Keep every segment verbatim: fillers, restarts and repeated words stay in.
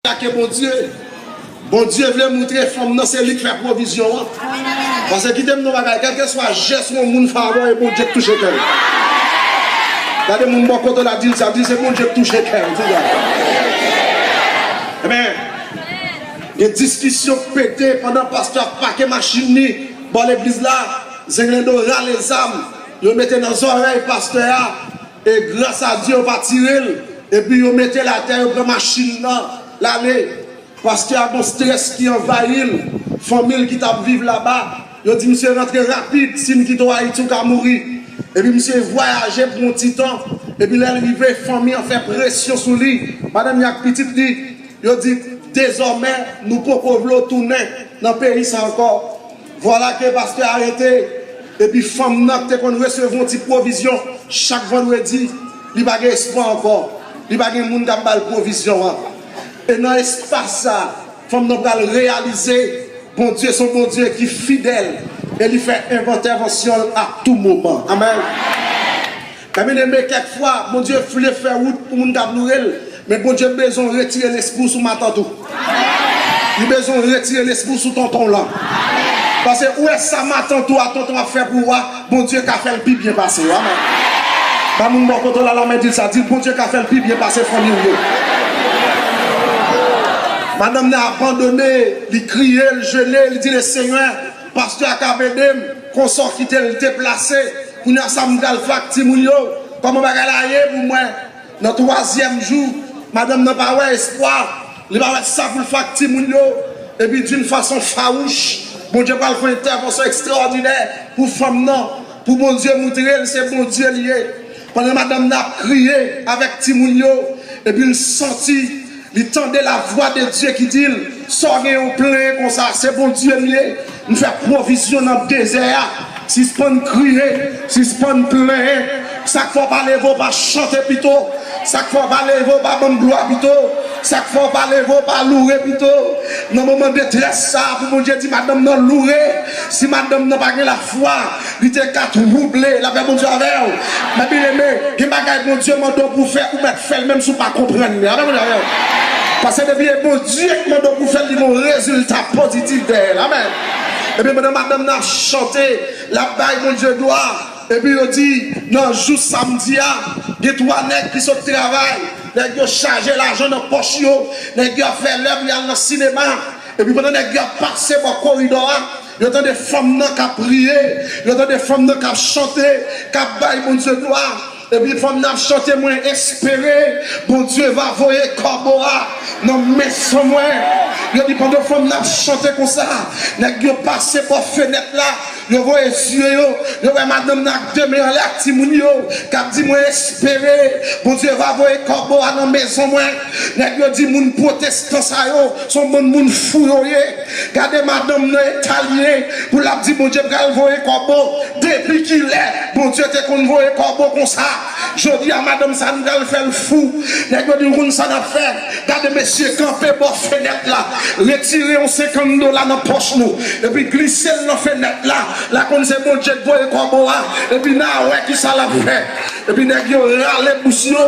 atake Bondye. Bondye vle moutre fanm nan se li k fè pwovizyon an. Paske kite m di w bagay, kèlkeswa jès yon moun fè avè w, e Bondye k touche kè l. Gade moun bò kote w la, di l sa, di l se Bondye k touche kè l. Di l sa. Ebyen, gen diskisyon k pete pandan pastè ap pake machin li bò legliz la. Zenglendo rale zam, yo mete nan zòrèy pastè a. E gras a Dye, yo pa tire l. Epi yo mete l atè, yo pran machin nan, l ale. Pastè a gon estrès ki anvayi l. Fanmi l ki t ap viv laba, yo di misye rantre rapid, si n kite w Ayiti, w ka mouri. Epi misye vwayaje pou yon ti tan. Epi lè l rive, fanmi an fè presyon sou li. Madanm li ak pitit li, yo di, dezòmè, nou poko vle w tounen nan peyi sa ankò. Vwala ke pastè a rete, epi fanm nan ki te konn resevwa yon ti pwovizyon chak vandredi, li pa gen espwa ankò. Li pa gen moun k ap ba l pwovizyon an. E nan espas sa a, fanm nan pral reyalize Bondye se yon Bondye ki fidèl e li fè entèvansyon l a tou moman. Amèn. Ebyen, men kèk fwa, Bondye vle fè wout pou moun k ap loure l, men Bondye bezwen retire lespri w sou matant ou. Li bezwen retire lespri w sou tonton w lan. Paske ou wè sa matant ou a, tonton ap fè pou ou a, Bondye ka fè l pi byen pase w. Amèn. Ba moun bò kote w la, la men di l sa, di l Bondye ka fè l pi byen pase fanmi w yo. Madanm nan abandone, li kriye, l jene, li di le Senyè, pastè a ka ede m, konsa w kite l deplase. Kounye a sa m pral fè ak timoun yo? Kòman bagay la ye pou mwen? Nan twazyèm jou, madanm nan pa wè espwa, li pa wè sa pou l fè ak timoun yo. Epi d'une façon farouche, Bondye pral fè yon entèvansyon ekstraòdinè pou fanm nan, pou Bondye moutre l se Bondye li ye. Pandan madanm nan ap kriye avèk timoun yo, epi l santi, li tande lavwa de Dye ki di l, sa w gen yon plenyen konsa, se Bondye m ye. M fè pwovizyon nan dezè a. Sispann kriye, sispann plenyen. Sa k fè w pa leve w pa chante pito? Sa k fè w pa leve w pa ban m glwa pito? Sa k fè w pa leve w pa loure pito? Nan moman detrès sa a, pou Bondye di madanm nan loure, si madanm nan pa gen lafwa, li te ka twouble. Lapè Bondye avè w. Men byeneme, gen bagay Bondye mande w pou w fè, ou mèt fè l menm si w pa konprann li. Lapè Bondye avè w. Paske depi e Bondye k mande w pou w fè l, li gen yon rezilta pozitif dèyè l. Amèn. Ebyen, pandan madanm nan ap chante, l ap bay Bondye glwa. Epi yo di, nan jou samdi a, gen twa nèg ki sot travay. Nèg yo chaje lajan nan pòch yo. Nèg yo ap fè lèv, y al nan sinema. Epi pandan nèg yo ap pase bò koridò a, yo tande fanm nan k ap priye. Yo tande fanm nan k ap chante, k ap bay Bondye glwa. Epi fanm nan ap chante, mwen espere Bondye va voye kòbo a nan mezon mwen. Yo di pandan fanm nan ap chante konsa, nèg yo pase bò fenèt la, yo voye zye yo, yo wè madanm nan ak de men anlè ak timoun yo, k ap di mwen espere Bondye va voye kòbo a nan mezon mwen. Nèg yo di moun pwotestan sa yo, se yon bann moun fou yo ye. Gade madanm nan eta l ye, pou l ap di Bondye pral voye kòbo. Depi kilè Bondye te konn voye kòbo konsa? Jodi a, madanm sa, nou pral fè l fou. Nèg yo di, nou konn sa n ap fè. Gade mesye kanpe bò fenèt la. Retire yon senkant dola nan pòch nou. Epi glise l nan fenèt la. La konn se Bondye k voye kòbo a. Epi n a wè kisa l ap fè. Epi nèg yo rale bous yo,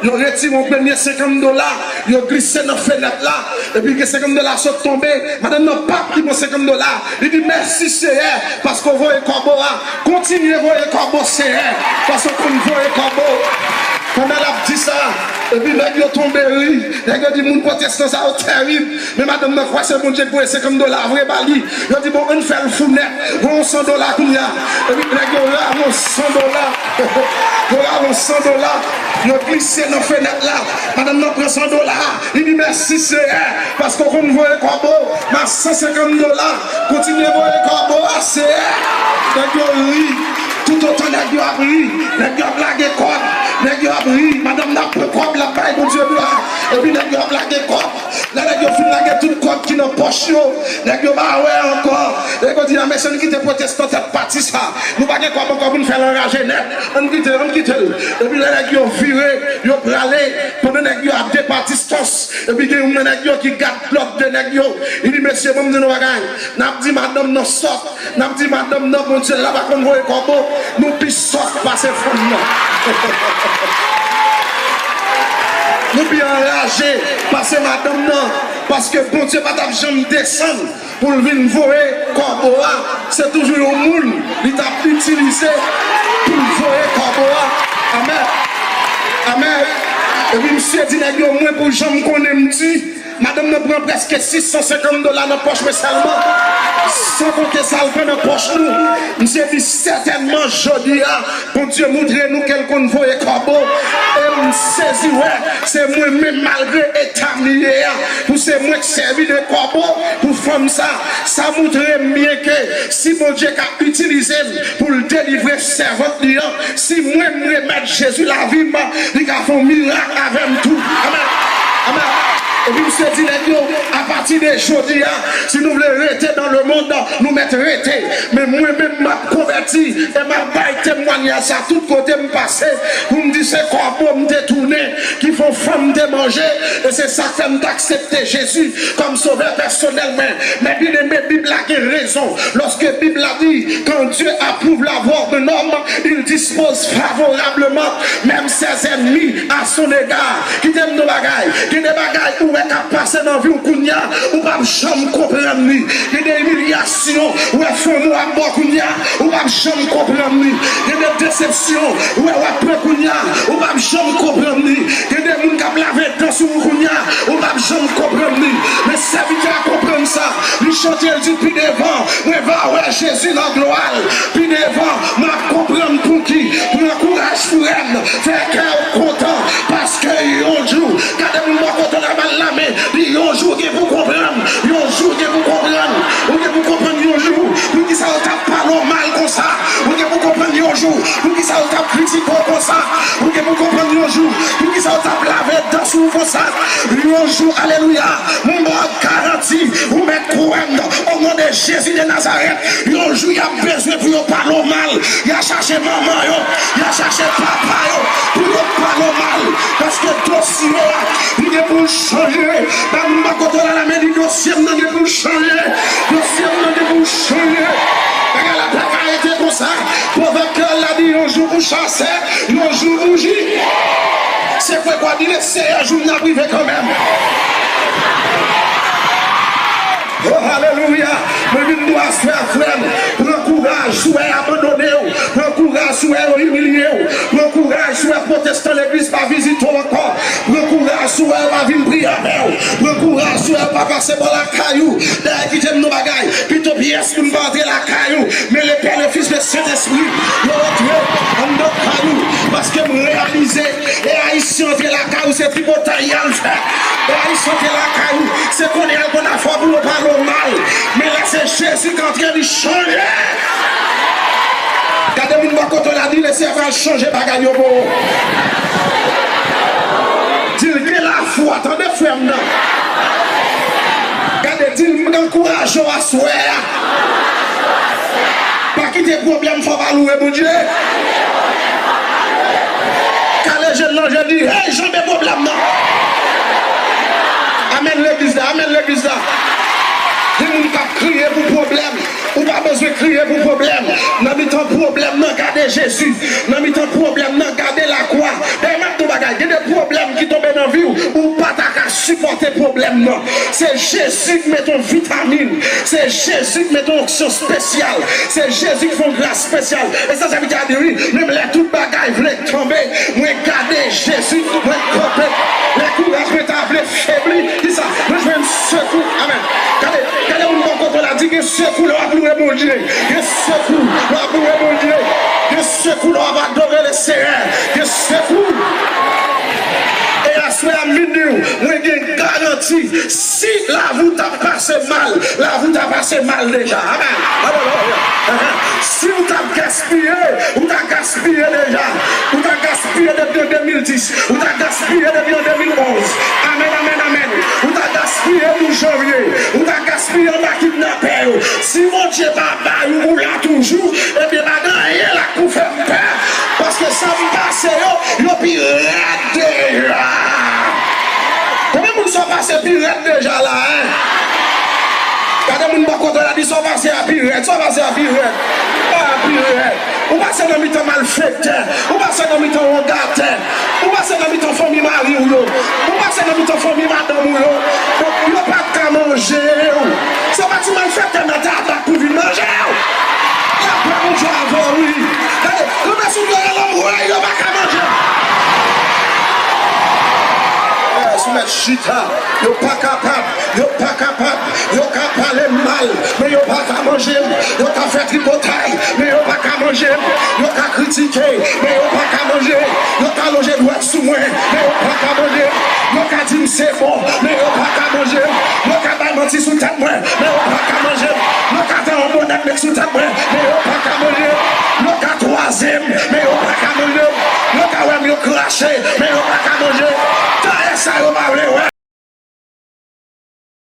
yo retire yon premye senkant dola, yo glise nan fenèt la, epi gen senkant dola sot tonbe. Madanm nan pap ki pran senkant dola. Li di, mèsi Seyè, paske w voye kòbo a. Kontinye voye kòbo, Seyè, paske w konn voye kòbo. Pandan l ap di sa, epi nèg yo tonbe ri. Nèg yo di, moun pwotestan sa yo tèrib. Men madanm nan kwè se Bondye k voye senkant dola vre ba li. Yo di, bon, ann fè l fou nèt. Voye yon san dola kounye a. Epi nèg yo rale yon san dola. Yo rale yon san dola. Yo glise nan fenèt la. Madanm nan pran san dola. Li di, mèsi, Seyè, paske w konn voye kòbo. M a san senkant dola. Kontinye voye kòbo a, Seyè. Nèg yo ri. Toutotan nèg yo ap ri, nèg yo ap lage kòb. Nèg yo ap ri. Madanm nan ap pran kòb, l ap bay Bondye glwa. Epi nèg yo ap lage kòb. Lè nèg yo fin lage tout kòb ki nan pòch yo, nèg yo pa wè ankò. Nèg yo di, a, mesye, ann kite pwotestan tèt pati sa. Nou pa gen kòb ankò pou n fè l anraje nèt. Ann kite l, ann kite l. Epi lè nèg yo vire, yo prale, pandan nèg yo ap depati stòs, epi gen youn nan nèg yo ki gad lòt de nèg yo. Li di, mesye, ban m di nou bagay. N ap di madanm nan sòt. N ap di madanm nan, Bondye la pa konn voye kòbo, nou pi sòt pase fanm nan. Nou pi anraje pase madanm nan, paske Bondye pa t ap janm desann pou l vin voye kòbo a. Se toujou yon moun li t ap itilize pou l voye kòbo a. Amèn. Amèn. Epi misye di nèg yo, mwen pou jan m konnen m di, madanm nan pran prèske sis san senkant dola nan pòch mwen sèlman, san konte sa l pran nan pòch nou. Misye di, sètènman, jodi a, Bondye montre nou ke l konn voye kòbo. E m sezi wè se mwen menm, malgre eta m ye a, pou se mwen k sèvi de kòbo pou fanm sa. Sa montre m byen ke si Bondye ka itilize m pou l delivre sèvant li an, si mwen m remèt Jezi lavi m, li ka fè yon mirak avè m tou. Amèn. Amèn. Epi misye di nèg yo, apati de jodi a, si nou vle rete dans le monde, nou mèt rete. Men mwen menm, m ap konvèti e m ap bay temwanyaj sa tout kote m pase, pou m di se kòbo m te tounen ki fè yon fanm te manje, e se sa k fè m t aksepte Jezi kòm sovè pèsonèl mwen. Men byeneme, Bib la gen rezon lòske Bib la di, quand Dieu approuve la voie d'un homme, il dispose favorablement même ses ennemis à son égard. Kite m di w bagay. Gen de bagay ou wè k ap pase nan vi w kounye a, ou p ap janm konprann li. Gen de imilyasyon ou wè fanmi w ap ba w kounye a, ou p ap janm konprann li. Gen de desepsyon ou wè w ap pran kounye a, ou p ap janm konprann li. Gen de moun k ap lave dan sou ou kounye a, ou p ap janm konprann li. Men sèvitè a konprann sa. Li chante, l di, pi devan, mwen va wè Jezi nan glwa l. Pi devan, m ap konprann pouki. Pran kouraj, frè m, fè kè w kontan, paske yon jou, gade moun bò kote w la, ba l lamen, di, yon jou w gen pou konprann, yon jou w gen pou konprann, ou gen pou konprann yon jou, poukisa yo t ap pale w mal konsa, ou gen pou konprann yon jou, poukisa yo t ap kritike w konsa, ou gen pou konprann yon jou, poukisa yo t ap lave dan sou ou konsa, yon jou, alelouya, m ba w garanti, ou mèt kwè m, o non de Jezi de Nazarèt, yon jou y ap bezwen pou yo pale w mal, y a chache manman yo, y a chache papa yo, pou yo pale w mal. Paske dosye a, li gen pou l chanje. Ban m bò kote w la, men di dosye m nan gen pou l chanje. Dosye m nan gen pou l chanje. Bagay la pa ka rete konsa. Pwovèb kreyòl la di yon jou pou chasè, yon jou pou ji. Se pwevwa di le Seyè, jou m nan ap rive kanmenm. Oh, alelouya! Mwen vin di w aswè a, frè m, pran kouraj, si w wè y abandone w. Pran kouraj, si w wè yo imilye w. Pran kouraj, si w wè pwotestan legliz pa vizite w ankò. Pran kouraj, si w wè yo pa vin priye avè w. Pran kouraj, si w wè yo pa pase bò lakay ou. Dayè, kite m di w bagay, pito pyès moun pa antre lakay ou. Men le Pè, le Fis, le Sentespri, yo rantre anndan kay ou. Paske m reyalize, e Ayisyen antre lakay ou, se tripotay y al fè. E Ayisyen antre lakay ou, se konnen y al konn afè w pou yo pale w mal. Men lè se Jezi k antre, li chanje. Gade moun bò kote w la, di, Leseyè pral chanje bagay yo pou ou. Di l, gen lafwa, tande frè m nan. Gade, di l, m ankouraje w aswè a. Pa kite pwoblèm fè w pa louwe Bondye. Kale je l nan je l, di, hey, janbe pwoblèm nan. Amèn legliz la, amèn legliz la. Gen moun k ap kriye pou pwoblèm. Ou pa bezwen kriye pou pwoblèm. Nan mitan pwoblèm nan, gade Jezi. Nan mitan pwoblèm nan, gade lakwa. Dayè, m ap di w bagay, gen de pwoblèm ki tonbe nan vi w, ou pa ta ka sipòte pwoblèm nan. Se Jezi k mete yon vitamin, se Jezi k mete yon onksyon espesyal, se Jezi k fè yon gras espesyal. E sa sèvitè a di, wi, menm lè tout bagay vle tonbe, mwen gade Jezi, mwen kanpe. Lè kouraj mwen ta vle febli, kisa? Mwen jwenn sekou. Amèn. Gade, gade moun bò kote w la, di, gen sekou lè w ap louwe Bondye. Gen sekou lè w ap louwe Bondye. Gen sekou lè w ap adore Leseyè. Gen sekou. E aswè a, m vin di w, mwen gen garanti, si lavi w t ap pase mal, lavi w ta pase mal deja. Amèn. Alelouya. Ahan. Si w t ap gaspiye, ou ta gaspiye deja. Ou ta gaspiye depi an de mil dis. Ou ta gaspiye depi an de mil onz. Amèn, amèn, amèn. Ou ta gaspiye douz janvye. Ou ta gaspiye anba kidnapè yo. Si Bondye pa bay ou, ou la toujou, ebyen, pa gen anyen la k pou fè m pè. Paske sa m pase yo, yo pi rèd deja. Konbyen moun sa w pase pi rèd deja la, en? Gade moun bò kote w la, di sa w pase a pi rèd, sa w pase a pi rèd. A pi rèd. Ou pase nan mitan malfektè, ou pase nan mitan wongatè, ou pase nan mitan fanmi mari w yo, ou pase nan mitan fanmi madanm ou yo. Donk, yo pa t ka manje w. Se pa ti malfektè nan tabak pou vin manje w. Lapè Bondye avè w, wi. Gade, granmèsi w yo rele m, wi, yo pa ka manje w. Yes, ou mèt chita. Yo pa kapab, yo pa kapab, yo ka pale m mal, men yo pa ka manje m, yo ka fè tripotay, men yo pa ka manje m, yo ka kritike, men yo pa ka manje m, yo ka lonje dwèt sou mwen, men yo pa ka manje m, yo ka di m se bon, men yo pa ka manje m, yo ka bay manti sou tèt mwen, men yo pa ka manje m, yo ka fè yon bonèt nèg sou tèt mwen, men yo pa ka manje m, yo ka twaze m, men yo pa ka manje m, yo ka wè m yo krache, men yo pa ka manje m, dayè sa yo pa vle wè.